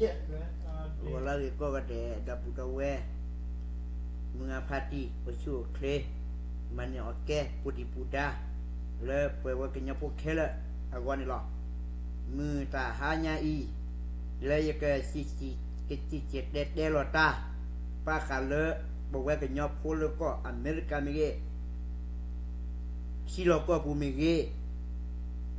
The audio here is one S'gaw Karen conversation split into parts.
ဂီၤလၢအဂ့ၤကိးဂၤဒဲး ဒီပုၢ်ဒီဝဲၢ်, မုၢ်ဂၤဖါတံၢ် အိၣ်ဆူၣ်အိၣ်ချ့, မၤန့ၢ်အီၣ်ကဲ ပူၤတံၢ်ပူၤဒါ လၢပှၤဝဲကညီဖိခဲလၢာ်အဂီၢ်န့ၣ်လီၤ. မုၢ်တဟါညါအံၤ လၢယက ကစံၣ်တဲၤတဲလီၤတၢ် ဘၣ်ဃးလၢ ပဝဲကညီဖိလၢကီၢ်အမဲရကၤမ့ၢ်ဂ့ၤ, ထံလီၢ်ကီၢ်ပူၤမ့ၢ်ဂ့ၤ,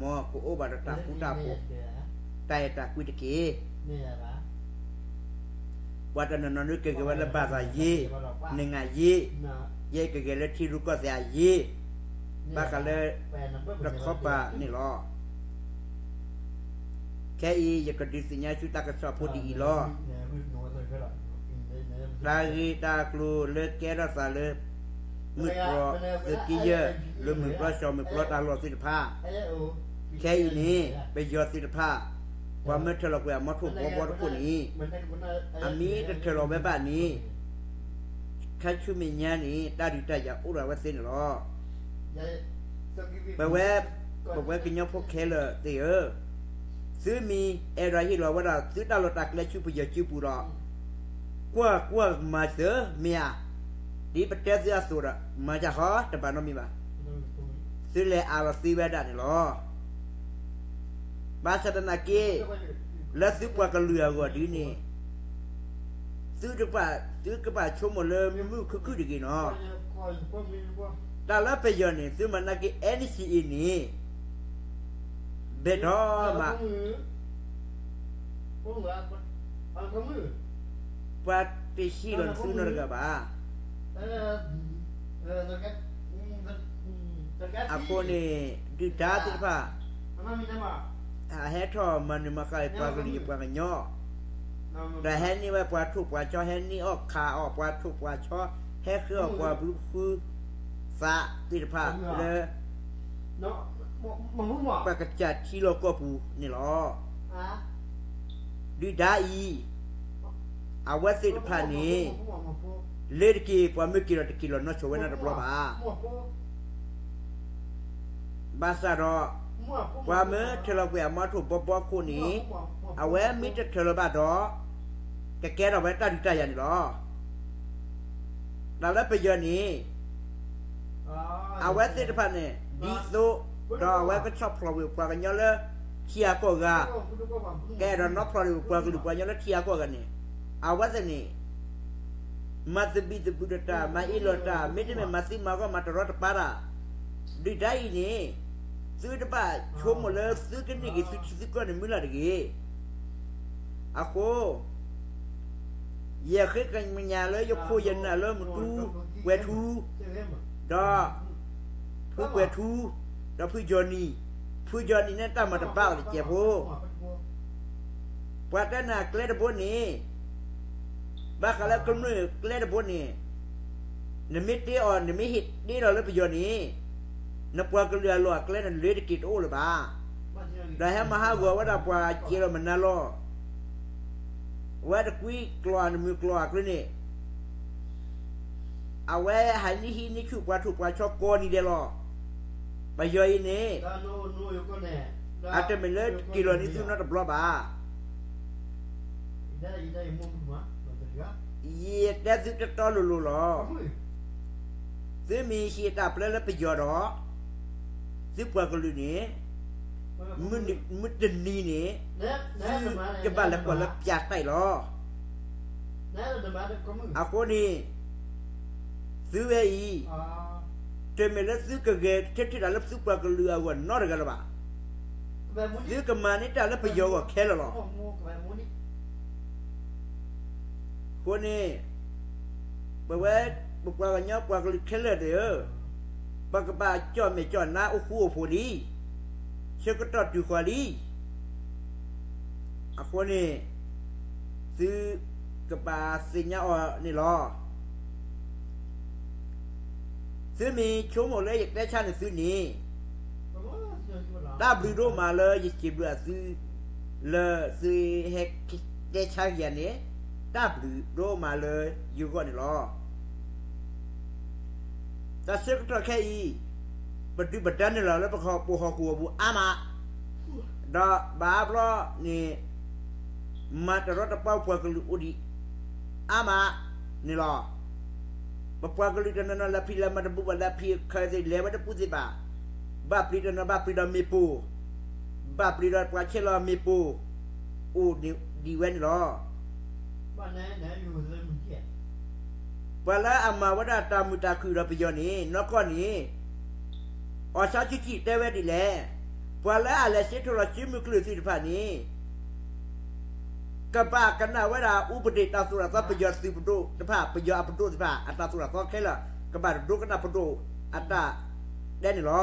မ်ကအိၣ်ဘၣ်ဒီးတၢ်ဃူတၢ်ဖိး, တၢ်အဲၣ်တၢ်ကွံတက့ၢ်. ပှၤတနီၤနီၤဒုးကဂဲၤဝဲလၢ ဘာသာရေး, နိုင်ငံရေး, ယဲကဂဲၤလၢထံရူၢ်ကီၢ်သဲးအရေး, ဘၣ်ဃးလၢ တခီပၤန့ၣ်လီၤ. ခဲအံၤ ယကဒုးသ့ၣ်ညါဆူတၢ်ကစီၣ်ဖိဒ်အံၤလီၤ. တၢ်ဂ့ၢ်တၢ်ကျိၤလၢကဲထီၣ်သးလၢ မုၢ်တြီၢ်သုးက့ယဲၢ် လၢမုၢ်ပျီၢ်စီၤ မုၢ်ပျီၢ်တၢ်လီၢ်သ့ၣ်တဖၣ်, ခဲအံၤန့ၣ် ပယီၤသ့ၣ်တဖၣ် ပှၤမၢထၢၣ်လီၤကွံာ်အမီထိၣ်ဘီဘီတခိၣ်န့ၣ် အမ့ၢ်တထၢၣ်လီၤဝဲဘၣ်န့ၣ် ခါဆူမဲာ်ညါန့ၣ် တၢ်ဒုးတၢ်ယၤအိၣ်ဒီးအဝဲသ့ၣ်န့ၣ်လီၤ. ပဝဲ ပဝဲကညီဖိခဲလၢာ်သ့ၣ်ဧၢ, သုမ့ၢ်အဲၣ်ဒိးဟ့ၣ်လီၤဝဲဒၣ်သုတၢ်လီၢ်တၢ်ကျဲဆူပယီၤစုပူၤဒီး ကွၢ်ကွၢ်မၤစၢၤမ့ၢ်ဧါ, ဒ်ပတဲသုအသိးဒီး မၤစၢၤဃီတဘၣ်နီတမံၤဘၣ်. သုလဲၤအးလီၤသ့ဝဲဒၣ်န့ၣ်လီၤ. ဘၣ်ဆၣ်သနာ်က့ လၢသုပှၤကလုာ်အဂီၢ်ဒ်န့ၣ် သုတပာ် သုကဘၣ်ဆိကမိၣ်လၢမုာ်မုာ်ခုၣ်ခုၣ်တဂ့ၤနီၤ. တၢ်လၢပယီၤန့ၣ် သုမၤနာ်က့ N C A န့ၣ် ဘဲၣ်ထီၣ်မး ပှၤတဟ့ၣ်လီၤသုနီတဂၤဘၣ်. အဃိန့ၣ် ဒုၣ်ဒါသ့ၣ်တဖၣ် အဟဲထီၣ်မၤနၢၤမၤဃါအံၤ ပှၤကလုာ်ယပှၤကညီ, ဒီးဟဲန့ၢ်ဝဲပှၤထိၣ်ပှၤဆီ, ဟဲန့ၢ်အီၣ်ခးအီၣ်ပှၤထိၣ်ပှၤဆီ, ဟဲဃ့အီၣ်ပှၤဘုဃုသးသ့ၣ်တဖၣ်လၢ ပကစၢ်ထံလီၢ်ကီၢ်ပူၤန့ၣ်လီၤ. ဒုၣ်ဒါအံၤ အဝဲသ့ၣ်တဖၣ်န့ၣ် လ့ၤတက့ၤပှၤမ့ၢ်က့ၤလီၤတက့ၤလီၤနီၢ်ဆိဝဲနီတဘျီဘၣ်. ဘၣ်ဆၣ်ဒီး ပှၤမၢထၢၣ်လီၤကွံာ်အမီထိၣ်ဘီဘီခိၣ်န့ၣ် အဝဲမ့ၢ်တထၢၣ်လီၤဘၣ်ဒီး ကကဲထီၣ်ဝဲတၢ်ဒုးတၢ်ယၤန့ၣ်လီၤ. တၢ်လၢပယီၤန့ၣ် အဝဲသ့ၣ်တဖၣ်န့ၣ် ဒ်သိး ဒီးအဝဲကဆီၣ်ဖျိးဝံၤပှၤကညီလၢထံဂၤကီၢ်ဂၤ, ကအဲၣ်ဒိးနီၢ်ဖျိးဝံၤပှၤကလုာ်ပှၤကညီလၢထံဂၤကီၢ်ဂၤန့ၣ် အဝဲသ့ၣ်န့ၣ် မၤသဘံၣ်သဘုၣ်တၢ်, မၤအ့ၣ်လိာ်တၢ်, မ့တမ့ၢ်မၤသံမၤဂီၢ်မၤတရီတပါတၢ်, ဒုၣ်ဒါအံၤန့ၣ် သုတဘၣ်ဆိကမိၣ်လၢသုကန့ၢ်က့ၤသုထံသုကီၢ်န့ၣ်မုၢ်လၢ်တဂ့ၤ. အဃိ ယဃ့ကညးလၢယခိၣ်ယနၢ်လၢမတူပှဲၤထူ, ဒီး ဖုပှဲၤထူ, ဒီးဖုကၠီနံၤ, ဖုကၠီနံၤန့ၣ်တၢ်မၤတဘၣ်အီၤတစဲးဖိ ပှၤတဲနၤကျဲတဘိန့ၣ်, ဘၣ်ဃးလၢကမျၢၢ်ကျဲတဘိန့ၣ်, နမ့ၢ်တ့အီၤ နမ့ၢ်ဟ့ၣ်တ့ဒီးလၢပယီၤန့ၣ်, နပှၤကလုာ်အလီၢ်အကျဲန့ၣ် လ့ၤတက့ၤတအိၣ်လၢၤဘၣ်. ဒီးဟဲမၤဟးဂီၤဝဲဒၣ်ပှၤကဲလီၤမနုၤလီၤ. အဝဲတကွံကျိာ်နမုၢ်ကျိာ်အကျိၤန့ၣ် အဝဲဟးနံၣ်ဟံးနံၣ်ဆူၣ်ပှၤထိၣ်ပှၤဆီကိးနံၤဒဲးလီၤ. ပယီၤအံၤန့ၣ် အတမ့ၢ်လၢက့ၤလီၤန့ၢ်သုနီတဘျီဘၣ်. ယတဲသုတတီလိၤလိၤလီၤ. သုမ့ၢ်ဟံးတၢ်ပျဲလၢပယီၤဒီး သုပှၤကလုာ်န့ၣ် မုၢ်တနံၤန့ၣ် သုကဘၣ်လဲၤကွၢ်လၢပျးတၢ်အံၤလီၤ. အဃိန့ၣ် သုဝဲအံၤ တမ့ၢ်လၢသုကဂဲၤဆၢထၢၣ်တၢ်လၢသုပှၤကလုာ်အဂီၢ်နီတဂၤလၢၤဘၣ်. သုကမၤန့ၢ်တၢ်လၢပယီၤအဂီၢ်ခဲလၢာ်လီၤ. အဃိန့ၣ် ပဝဲ ပပှၤကညီပှၤကလုာ်ခဲလၢာ်သ့ၣ်ဧၢ, ပကဘၣ်ကၠီၣ်မဲာ်ကၠီၣ်နါအိၣ်ဃူအိၣ်ဖိးလံ, ဆၢကတီၢ်တုၤဃီၤလံ. အဃိန့ၣ် သုကဘၣ်သ့ၣ်ညါအီၤန့ၣ်လီၤ. သုမ့ၢ်ဆိကမိၣ်လၢယတဲဆါန့ၢ်သုန့ၣ်, တၢ်ဘျုးဒိၣ်မးလၢယစံးဘျုးအသု လၢသုဟဲတဲဆါက့ၤယၤန့ၣ်, တၢ်ဘျုးဒိၣ်မးလၢယဂီၢ်န့ၣ်လီၤ. တၢ်ဆၢကတီၢ်ခဲအံၤ ပဒုၣ်ပဒါနုာ်လီၤလၢပကပိာ်ဟီၣ်ခိၣ်အပူၤအါမး, ဒီးဘၣ်ဘျီန့ၣ် မၤတရီတပါပပှၤကလုာ်အိၣ်ဒံးအါမးန့ၣ်လီၤ. ပပှၤကလုာ်တနီၤနီၤ လၢဖံးလၢမၤတဘူးဘၣ် လၢဖံးခၢသ့ၣ် လဲၤဝဲတပူၤသ့ၣ်ဘၣ်. ဘၣ်ပျံၤတနီၤ ဘၣ်ပျံၤဒီးမ့ၣ်ပိၢ်, ဘၣ်ပျံၤဒီးပှၤဆဲးလီၤမ့ၣ်ပိၢ် အိၣ်ဒံးဝဲန့ၣ်လီၤ. ပှၤလၢအမၤဝဲဒၣ်တၢ်မုာ်တၢ်ခုၣ်ဒီးပယီၤန့ၣ် နီၢ်ကီၢ်န့ၣ် အီၣ်ဆၣ်ဆူကံၣ်တဲဝဲဒ်လဲၣ်. ပှၤလၢအလဲၤစ့ထိၣ်လီၤစုမုၢ်ကျၢၢ်သ့ၣ်တဖၣ်န့ၣ် ကဘၣ်ကနၣ်ဝဲဒၣ် ဥပဒေ တၢ်သိၣ်တၢ်သီ ပယီၤသုးပဒိၣ်တဖၣ် ပယီၤအပဒိၣ်သ့ၣ်တဖၣ် အတၢ်သိၣ်တၢ်သီခဲလၢာ် ကဘၣ်တဒိကနၣ်ပဒိၣ်အတၢ်တဲန့ၣ်လီၤ.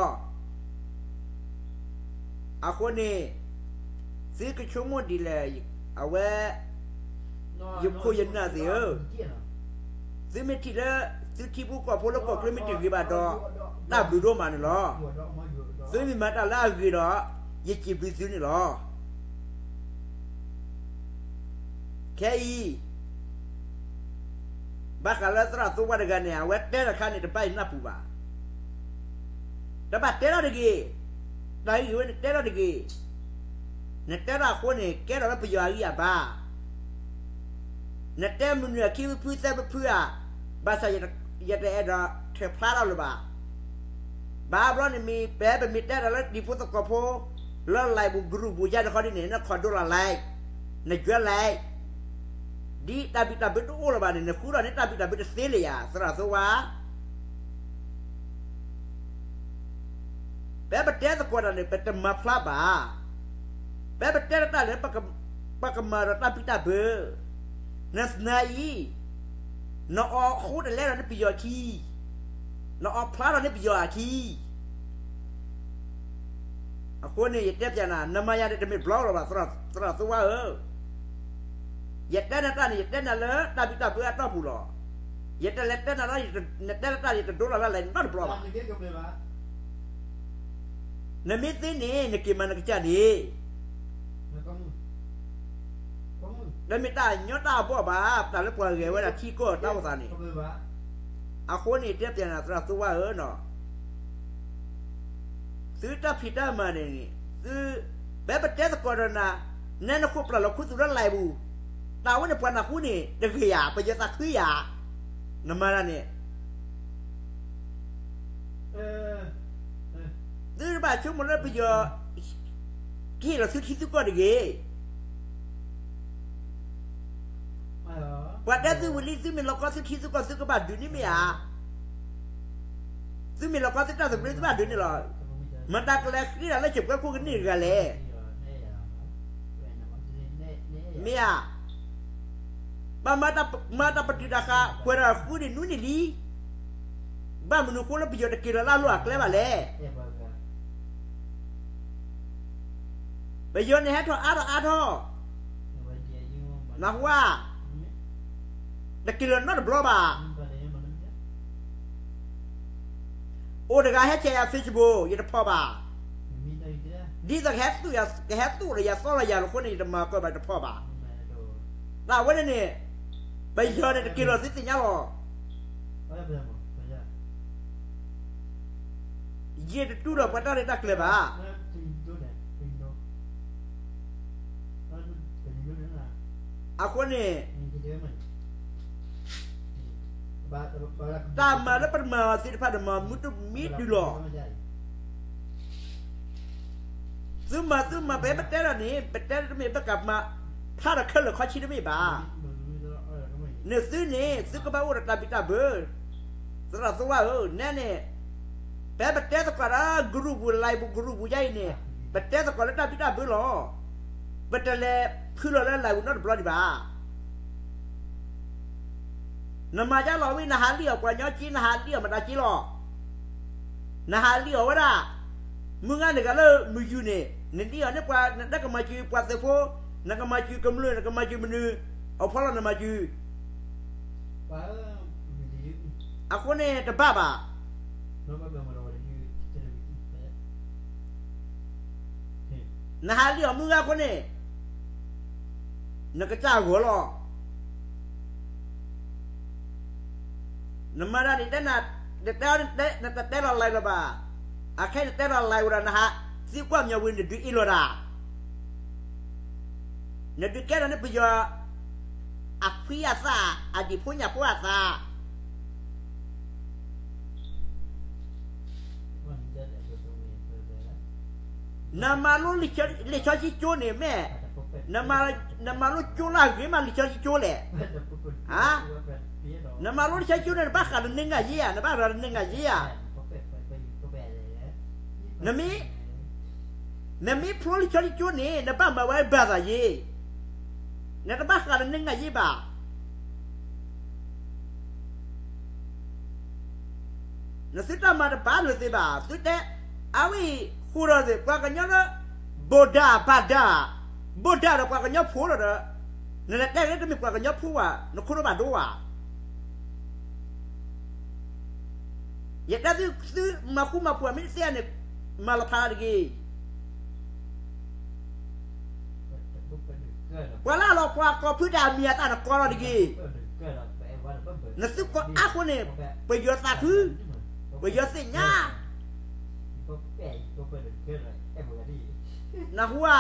အဃိန့ၣ် သုကဆိကမိၣ်ဒ်လဲၣ် အဝဲ ယခိၣ်ယနၢ်သ့ၣ်ဧၢ, သုမ့ၢ်ထံၣ်လၢ သုထံဖိကီၢ်ဖိလၢကီၢ်ချၢမ့ၢ်တဂ့ၤဘၣ်ဒီး တၢ်ဘျုးဒိၣ်မးန့ၣ်လီၤ. သုမ့ၢ်မၤတၢ်လၢအဂ့ၤဒီး ယစံးဘျုးသုန့ၣ်လီၤ. ခဲအံၤ ဘၣ်ဃးလၢသရၣ်သိဝါတဂၤန့ၣ် အဝဲတဲတခါန့ၣ် တဘၣ်ယနၢ်ပူၤဘၣ်. တဘၣ်တဲတၢ်တဂ့ၤ, တၢ်ဂ့ၢ်ဝဲန့ၣ်တဲတၢ်တဂ့ၤ. နတဲတၢ်အဃိန့ၣ် ကဲထီၣ်လၢပယီၤအဂံၢ်အဘါ. နတဲမနုၤအခံဖုဖုသၢဖုဖုဧါ, ဘၣ်ဆၣ်ယတအဲၣ်ဒိးထၢၣ်ဖျါထီၣ်လၢၤဘၣ်. ဘၣ်ဘျီန့ၣ်မ့ၢ် ပဟဲပမ့ၢ်တဲတၢ်လၢတံၤဖိသကိးဖိ လၢ live ပူၤ group ပူၤယါတခီဒ်န့ၣ် နခီၣ်ဒိလၢ် like, နကွဲ like, ဒ်တၢ်ဘံၣ်တၢ်ဘၢတအိၣ်လၢၤဘၣ်န့ၣ် နဃုထီၣ်န့ၢ်တၢ်ဘံၣ်တၢ်ဘၢတသ့လၢၤယၤ သရၣ်သိဝါ. ဖဲပတဲသကိးတၢ်န့ၣ် ပတမၤဖျါဘၣ်. ဖဲပတဲတၢ်န့ၣ် ပကမၤဒီးတၢ်ဘံၣ်တၢ်ဘၢ. နသနာ်အံၤ နအီၣ်ဃိတလဲဒီးန့ၣ်ပယီၤအခံ, နအီၣ်ဖျါထီၣ်န့ၣ်ပယီၤအခံ. အဃိန့ၣ် ယတဲပျးနၤ နမၤယၤန့ၣ်တမ့ၢ်ဘျီလီၤဘၣ် သရၣ်သိဝါဧၢ. ယတဲနၤတၢ်န့ၣ် ယတဲနၤလၢတၢ်ဘံၣ်တၢ်ဘၢအတီၢ်ပူၤလီၤ. ယတလဲၤတဲနၤလၢ နတဲလၢတၢ်န့ၣ် ယတဒိလီၤလၢ်လၢ်နီတဘျီဘၣ်. နမ့ၢ်သ့န့ၣ် နက့ၤမၤနကစၢ်န့ၣ် တမ့ၢ်တၢ်ညီတၢ်အဘီၣ်ဘၣ် တၢ်လၢပှၤဂဲၤဝဲဒၣ်ထံကီၢ်တၢ်အိၣ်သးန့ၣ်. အဃိန့ၣ် တဲပျးနၤသရၣ်သိဝါဧၢနီၤ, သုတၢ်ဖံးတၢ်မၤန့ၣ်န့ၣ် သု ဖဲပတဲသကိးဒီးနၤ နဲနဃိပျၢ်လီၤခူသူၣ်လၢ live ပူၤ, တၢ်ဝဲန့ၣ်ပှၤနၢ်ဟူန့ၣ် တဂ့ၤယၤ ပယီၤသးခုယၤ, နမၤတၢ်န့ၣ် သုတဘၣ်ဆိကမိၣ်လၢပယီၤ ကဟ့ၣ်လီၤသုထံသုကီၢ်တဂ့ၤ. ပှၤတဲသုဝံၤလံ သုမ့ၢ်လီၤကီသုထံသုကီၢ် သုကဘၣ်ဒုးန့ၢ်မ့ၢ်ဧါ. သုမ့ၢ်လီၤကီသုတၢ်သဘျ့ သုဘၣ်ဒုးန့ၢ်လီၤ. မတၤကလဲၤဃ့တၢ်လၢစၢၤပှဲၤခိၣ်ကန့ၢ်တဂၤလဲၣ်. မ့ၢ်ဧါ. ဘၣ်မၤတၢ်ပတုာ်တၢ်ဃး ပှဲၤတၢ်ဃုန့ၣ်နွံနံၣ်လံ. ဘၣ်မနုၤဃိလၢပယီၤတက့ၤလီၤလၢအလီၢ်အကျဲဘၣ်လဲၣ်. ပယီၤန့ၣ်ဟဲထီၣ်အါထီၣ်အါထီၣ်, နၢ်ဟူဧါ, တက့ၤလီၤနီတဘျီဘၣ်. အိၣ်တဂၤဟဲဆဲးယၤ Facebook ယတဖီၣ်ဘၣ်. ဒ်သိးကဟဲသူၣ်ယၤ ကဟဲသူၣ်ဒီးယၤသီလီၤယၤအဃိန့ၣ် ယတမၤကီၢ်ဘၣ် ယတဖီၣ်ဘၣ်. တၢ်ဝဲန့ၣ်န့ၣ် ပယီၤန့ၣ်တက့ၤလီၤသုသ့ၣ်ညါလီၤ. ယတတူၢ်လိာ်ပှၤတၢ်ရဲၣ်တၢ်ကျဲၤဘၣ်. အဃိန့ၣ် တၢ်မၤလၢပတမၤအီၤသ့ၣ်တဖၣ်န့ၣ် မၤမူတမံၤတုၤလီၤ. သုမၤသုမၤ ပဟဲပတဲတၢ်န့ၣ် ပတဲတမ့ၢ်ဘၣ်ကမၤ ဖျါဒီးခဲလၢာ်ခီဆံတမ့ၢ်ဘၣ်. န့ၣ်သုန့ၣ် သုကဘၣ်အိၣ်ဒီးတၢ်ဘံၣ်တၢ်ဘၢ သရၣ်သိဝါဧၢ, နဲန့ၣ် ဖဲပတဲသကိးဒီး group ပူၤ live ပူၤ group ပူၤယါအံၤန့ၣ် ပတဲသကိးလၢတၢ်ဘံၣ်တၢ်ဘၢလီၤ. ပတလဲၤဖုလီၤလၢ live ပူၤနီတဘျီဒံးဘၣ်. နမၤယါလီၤဝံၤ နဟးလံၣ်အီၤပှၤညီက့ နဟးလံၣ်အီၤမတၤက့လီၤ. နဟးလံၣ်အီၤဝဲဒၣ် မုၢ်ဂၤန့ၣ်ဂၤလၢမုၢ်ယူၤန့ၣ် နလံၣ်အီၤန့ၢ်ပှၤ နတကမၤစၢၤပှၤသုးဖိ, နကမၤစၢၤကမျၢၢ် နကမၤစၢၤမနုၤ, အဖီလီၤနမၤစၢၤ အဃိန့ၣ်တဘၣ်ဘၣ်. နဟးလံၣ်အီၤမုၢ်ဂၤအဃိန့ၣ် နကစၢ်ဂီၤလီၤ. နမၤတၢ်န့ၣ်တဲနၤ, နတဲ, နတတဲလီၤလၢလၢၤဘၣ်. အခဲအံၤနတဲလီၤလၢဝဲဒၣ် နဟးသံကွၢ်မညီၤဝံၤ နဒုးအ့ၣ်လိာ်တၢ် နဒုးကဲထီၣ်န့ၢ်ပယီၤအဖှံအသး, အဒံၣ်ဖိညၣ်ဖိအသး. နမၤလိလံာ်စီဆှံကၠိန့ၣ်မ့ၢ်, နမၤလိကၠိလၢအဂ့ၤမးလံာ်စီဆှံကၠိလဲၣ်. နမၤလိလံာ်စီဆှံကၠိန့ၣ် နဘၣ်ဃးဒီးနငါယ့ဧါ, နဘၣ်ဃးဒီးနငါယ့ဧါ. နမ့ၢ်, နမ့ၢ်ဖျိလံာ်စီဆှံကၠိန့ၣ် နဘၣ်မၤဝဲဘၣ်သးယ့, နတဘၣ်ဃးဒီးနငါယ့ဘၣ်. နသုတၢ်မၤတဘၣ်လိာ်သ့ဘၣ်, သုတဲ, အဝဲအံၤဃိဒီးသ့ၣ် ပှၤကညီလၢ ဘိၣ်ဒၣ်ဘၣ်ဒၣ်, ဘိၣ်ဒၣ်ဒီးပှၤကညီဖိလီၤဒီး, နလဲၤတဲလၢတမ့ၢ်ပှၤကညီဖိဘၣ်, နခိၣ်နူာ်ဘၣ်ဒိဘၣ်. ယတဲသု, သုမၤဃူမၤဖိးမ့ၢ်တသ့န့ၣ်, မၤလီၤဖးလၢတဂ့ၤ. ပှၤလၢအလီၤဖးကိးဖုဒၣ်အမံၤအသးနကိးလီၤတဂ့ၤ. နသုကိးအါဃိန့ၣ်, ပယီၤသးခု, ပယီၤသ့ၣ်ညါ. နၢ်ဟူဧါ.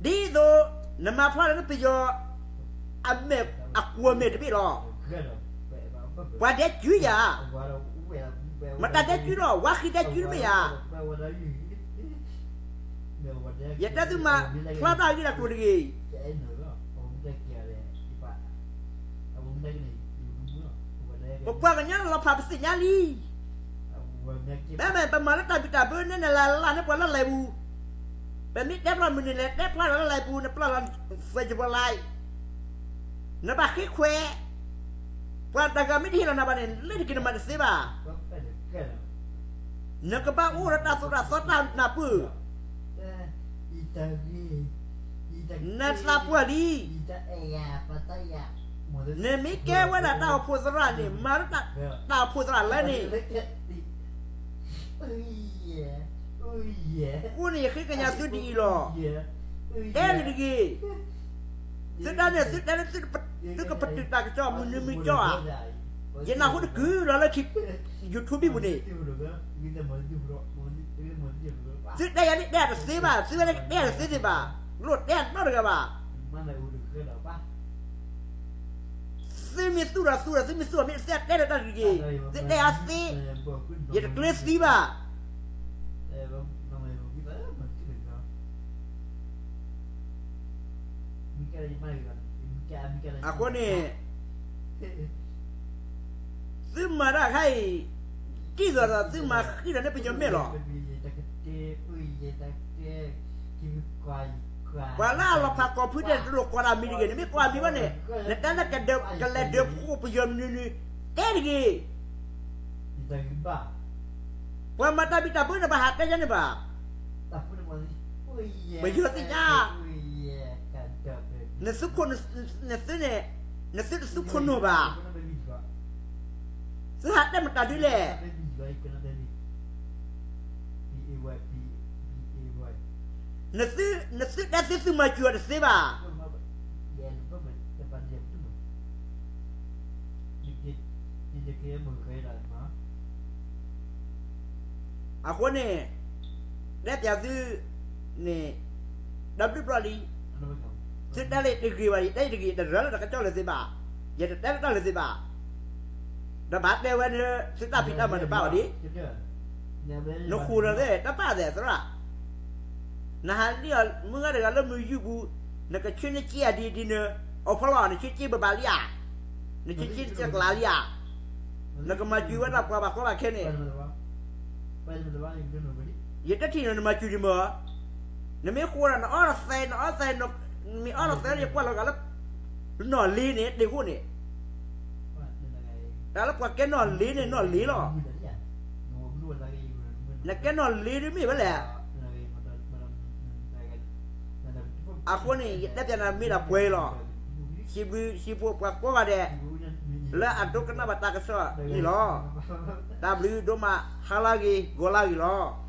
ဒ်သိးနမၤဖျါလၢနပယီၤအမဲာ်အကွီၢ်မဲာ်တဘ့ၣ်လီၤ. ပှၤဒဲးကုယၤ, မတၤဒဲးကုလီၤ, ဝါဃံဒဲးကုတမ့ၢ်ဧါ. ယတဲသုမၤဖျါတၢ်ဂ့ၢ်တၢ်ကျိၤတဂ့ၤ. ပပှၤကညီလီၤဖးပသ့ၣ်ညါလံ. မ့မ့ၢ်ပမၤလၢတၢ်ဘံၣ်တၢ်ဘၢန့ၣ် နလၢ်လၢ်န့ၢ်ပှၤလၢလဲၤပူၤ, ပမ့ၢ်တဲဖျါမုၢ်နံၤလဲၤတဲဖျါလၢလဲၤပူၤ နပျၢ်လီၤ Facebook Live, နဘၣ်ဃ့ခွဲး, ပှၤတဂၤမ့ၢ်တဟ့ၣ်လီၤနၤဘၣ်န့ၣ် လၢတက့ၤနမၤတသ့ဘၣ်. နကဘၣ်အိၣ်ဒီးတၢ်သိၣ်တၢ်သီတၢ်နၢ်ပၢၢ် နသးပှၢ်လံ. နမ့ၢ်ကဲဝဲဒၣ်တၢ်အိၣ်ဖှိၣ်သရၣ်န့ၣ် မၤလၢတၢ်အိၣ်ဖှိၣ်သရၣ်လၢန့ၣ်, အဃိန့ၣ်ယဃ့ကညးသုဒ်အံၤလီၤ. တဲန့ၣ်တဂ့ၤ. သုတၢ်န့ၣ် သုတဲလၢသုကပတုာ်တၢ်ကစီၣ်မုၢ်နံၤမုၢ်ကၠီဧါ. ယနၢ်ဟူတကုၤလီၤလၢ YouTube ဘံၣ်ပူၤန့ၣ် သုတဲယၤန့ၣ်တဲတသ့ဘၣ်, သုဝဲန့ၣ်ကတဲတသ့သ့ဘၣ်, လိၣ်တဲနီတဂၤဘၣ်. သုမ့ၢ်သူၣ်ဒီးသူၣ်ဒီး သုမ့ၢ်သူၣ်အီၤမ့ၢ်တသ့တဲလၢတၢ်တဂ့ၤ, သုတဲအသ့, ယတကျ့သံဘၣ်. အဃိန့ၣ် သုမၤတၢ်ခါအံၤ ဒ်သိးဒီးသုမၤဃံဒီးန့ၢ်ပယီၤမဲာ်လီၤ. ပှၤလၢအလီၤဖးကိးဖုဒဲးန့ၣ် တလိၣ်ကိးတၢ်မံၤတဂ့ၤ, နမ့ၢ်ကိးအမံၤဘၣ်န့ၣ် နတဲလၢကလဲၤဒၢးဖိပယီၤမနုၤနုၤ တဲတဂ့ၤ. ပှၤမၤတၢ်ဘံၣ်တၢ်ဘၢန့ၣ် ဘၣ်ဟးတဲယၤန့ၣ်ဘၣ်. ပယီၤသ့ၣ်ညါ, နသုခိၣ်, နသုန့ၣ်, နသုတသုခိၣ်နူာ်ဘၣ်. သုဟးတဲမတၤဒုလဲၣ်. နသု, နသုတဲသ့သုမၤစၢၤအီၤတသ့ဘၣ်. အဃိန့ၣ် တဲပၠးသုန့ၣ် ဒီးဘျုးဘျီလံ. သုတဲလၢတဂ့ၤဘၣ်, ယတဲယတဂ့ၤ, ယတရၢလၢတၢ်ကစီၣ်လၢၤသ့ဘၣ်, ယတတဲလၢတၢ်လၢၤသ့ဘၣ်. ဒီးဘၣ်တဲဝဲလၢ သုတၢ်ဖံးတၢ်မၤတဘၣ်ဘၣ်ဒံး, နဃိာ်ဒီးသ့ၣ်တၢ်ပာ်သဲးသရၣ် နဟးလံအီၤမုၢ်ဂၤတဂၤလၢမုၢ်ယူၢ်ပူၤ, နကဆှၢန့ၢ်က့အဒံးဒ်န့ၣ်, အိၣ်ဖီလီၤ နဆှၢက့ဘၣ်ဘၣ်လံဧါ, နဆှၢက့တကလးလံဧါ, နကမၤစၢၤဝဲဒၣ်ပှၤဘၣ်ကီဘၣ်ခဲန့ၣ်, ယတထံၣ်န့ၣ်နမၤစၢၤဒံးမၢ်, နမ့ၢ်ဃိဒီးနအီၣ်သဲး နအီၣ်သဲး, နမ့ၢ်အီၣ်သဲးလၢယကွၢ်လီၤဂာ်လၢ နီၢ်လ့န့ၣ် တ့ၢ်ဃိန့ၣ် တၢ်လၢပှၤကဲနီၢ်လ့န့ၣ် နီၢ်လ့လီၤ. နကဲနီၢ်လ့ဒ်မ့ၢ်ဝဲလဲၣ်. အဃိန့ၣ် ယတဲပၠးနၤမ့ၢ်ဒၣ်ပှဲၤလီၤ. စံးဘျုးစံးဖှိၣ်ပှၤကိးဂၤဒဲး လၢအဒိကနၣ်ဘၣ်တၢ်ကစီၣ်န့ၣ်လီၤ. တၢ်ဘျုးဒိၣ်မး ဟါလၢအဂ့ၤ ဂီၤလၢအဂ့ၤလီၤ.